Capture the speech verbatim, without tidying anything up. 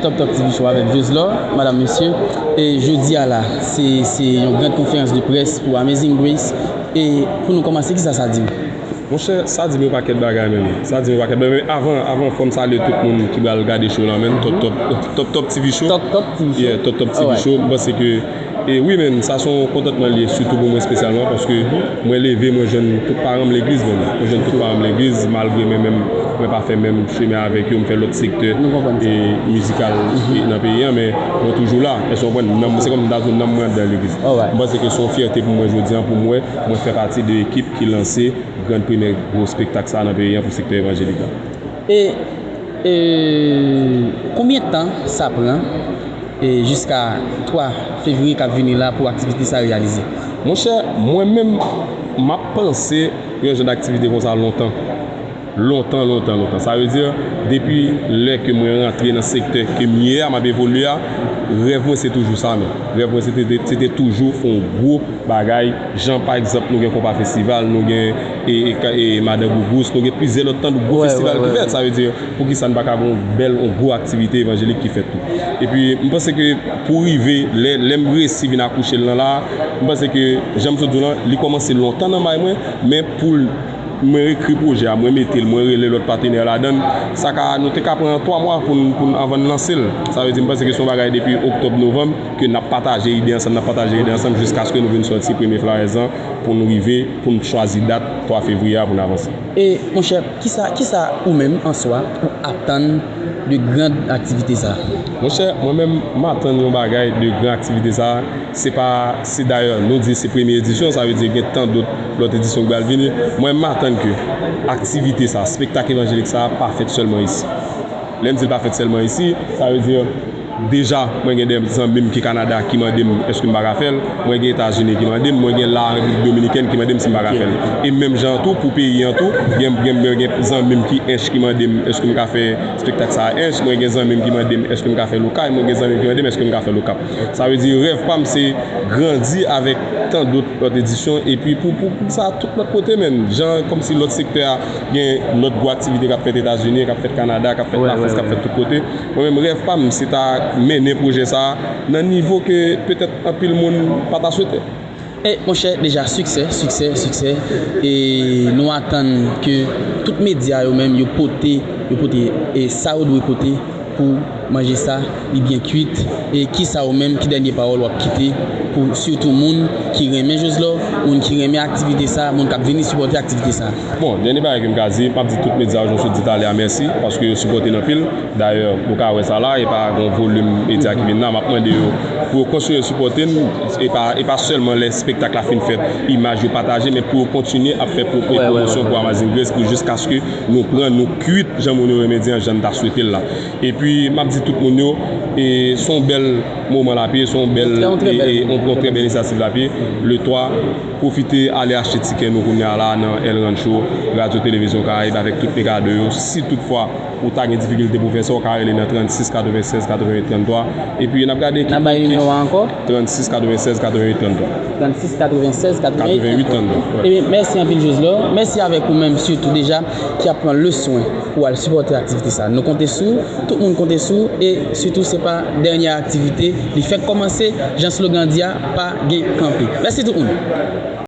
Top Top T V Show avèk Joslor, madam, mesye. E jodi a la, se, se yon grand konferans de près pou Amazing Grace. E pou nou kòmanse, kisa sa di w? Monchè, sa di m yon pakèt bagay menm. Sa di m yon pakèt bagay. Men avan, avan, fò m salye tout moun ki pral gade show lan, menm. Top Top, Top Top T V Show. Top Top T V Show. Yeah, Top Top T V Show. M panse ke, e wi, menm, sa se yon kontantman li ye, sitou pou mwen espesyalman, paske mwen leve, mwen jwenn tout paran m legliz, menm. Mwen jwenn tout paran m legliz, malgre mwen menm, mwen pa fè menm chemen avèk yo, m fè lòt sektè e mizikal e nan peyi an, men mwen toujou la. Èske w konprann? Nanm, se kòm m ta di w, nanm mwen anndan legliz. M panse ke se yon fyète pou mwen jodi an, pou m wè mwen fè pati de ekip ki lanse grand premyè gwo espektak sa a nan peyi an pou sektè evanjelik la. E, e konbyen tan sa pran e jiska twa fevriye k ap vini la pou aktivite sa reyalize? Monchè, mwen menm, m ap panse yon jan d aktivite konsa lontan. Lontan, lontan, lontan. Sa vle di, depi lè ke mwen rantre nan sektè ke m ye a, m ap evolye a, rèv mwen se toujou sa, men. Rèv mwen se te, se te toujou fè yon gwo bagay, jan pa egzanp nou gen Konpa Festival, nou gen e, e, e Madan Gougous, nou gen plizyè lòt tan de gwo festival ki fèt. Sa vle di, poukisa n pa ka gen yon bèl, yon gwo aktivite evanjelik ki fèt tou? Epi, m panse ke pou rive, lè, lè m resi vin akouche l nan la, m panse ke, jan m sot di w lan, li kòmanse lontan nan may mwen, men pou l mwen ekri pwojè a, mwen mete l, mwen rele lòt patenè ladan l. Sa ka, nou te ka pran twa mwa pou n, pou n, anvan n lanse l. Sa vle di, m panse ke se yon bagay depi oktòb, novanm, ke n ap pataje ide ansanm, n ap pataje ide ansanm jiskaske nou vin sòti premye flyers lan pou n rive, pou n chwazi dat twa fevriye a pou n avanse. E, monchè, kisa, kisa ou menm, an swa, ou atann de grand aktivite sa a? Monchè, mwen menm, m atann yon bagay de gran aktivite sa a. Se pa, se dayè, nou di se premye edisyon, sa vle di gen tan dòt, lòt edisyon ki pral vini. Mwen, m atann ke aktivite sa, spektak evanjelik sa, pa fèt sèlman isi. Lè m di l pa fèt sèlman isi, sa vle di, deja, mwen gen de zanmi m ki Kanada ki mande m èske m pa ka fè l. Mwen gen Etazini ki mande m, mwen gen la Repiblik Dominikèn ki mande m si m pa ka fè l. E menm jan an tou, pou peyi an tou, gen, gen, gen, gen zanmi m ki Ench ki mande m èske m ka fè spektak sa a Ench, mwen gen zanmi m ki mande m èske m ka fè l Okay, mwen gen zanmi m ki mande m èske m ka fè l Okap. Sa vle di, rèv pa m se grandi avèk tan dòt, lòt edisyon, epi pou, pou, pou sa tout lòt kote, menm. Jan, kòmsi lòt sektè a, gen lòt gwo aktivite k ap fèt Etazini, k ap fèt Kanada, k ap fèt Lafrans, k ap fèt tout kote. Mwen menm, rèv pa m, se ta mennen pwojè sa a nan nivo ke petèt anpil moun pa ta swete. E, monchè, deja, siksè, siksè, siksè. E nou atann ke tout medya yo menm, yo pote, yo pote, e sa yo dwe pote pou manje sa, li byen kwit. E kisa ou menm, ki dènye pawòl w ap kite pou sitou moun ki renmen Joslor, moun ki renmen aktivite sa, moun k ap vini sipòte aktivite sa? Bon, dènye bagay ke m ka di, m ap di tout medya yo, jan m sot di talè a, mèsi, paske yo sipòte n anpil. Dayè, nou ka wè sa la, e pa gen yon volim medya ki vin la, m ap mande yo pou yo kontinye sipòte n, e pa, e pa sèlman lè espektak la fin fèt, imaj yo pataje, men pou yo kontinye ap fè pwomosyon pou Amazing Grace pou jiskaske nou pran, nou kwit, jan moun yo renmen di an, jan n ta swete l la. Epi, m ap di tout moun yo, e, se yon bèl moman l ap ye, se yon bèl, e, e, yon, yon trè bèl inisyativ l ap ye. Le twa, pwofite ale achte tikè nou kounye a la nan El Rancho, Radyo Televizyon Karayib avèk tout Mikado yo. Si toutfwa ou ta gen difikilte pou fè sa, ou ka rele nan trannsis katrevennsèz katreventuit tranntwa. Epi n ap gade ki. N ap bay nimewo a ankò? Trannsis katrevennsèz katreventuit tranntwa. Trannsis katrevennsèz katreventuit tranntwa. Ebyen, mèsi anpil, Joslor. Mèsi avèk ou menm sitou deja ki ap pran le swen pou al sipòte aktivite sa. Nou konte sou ou, tout moun konte sou ou, e sitou se pa dènye aktivite, li fèk kòmanse, jan slogan di a, pa gen kanpe. Mèsi tout moun.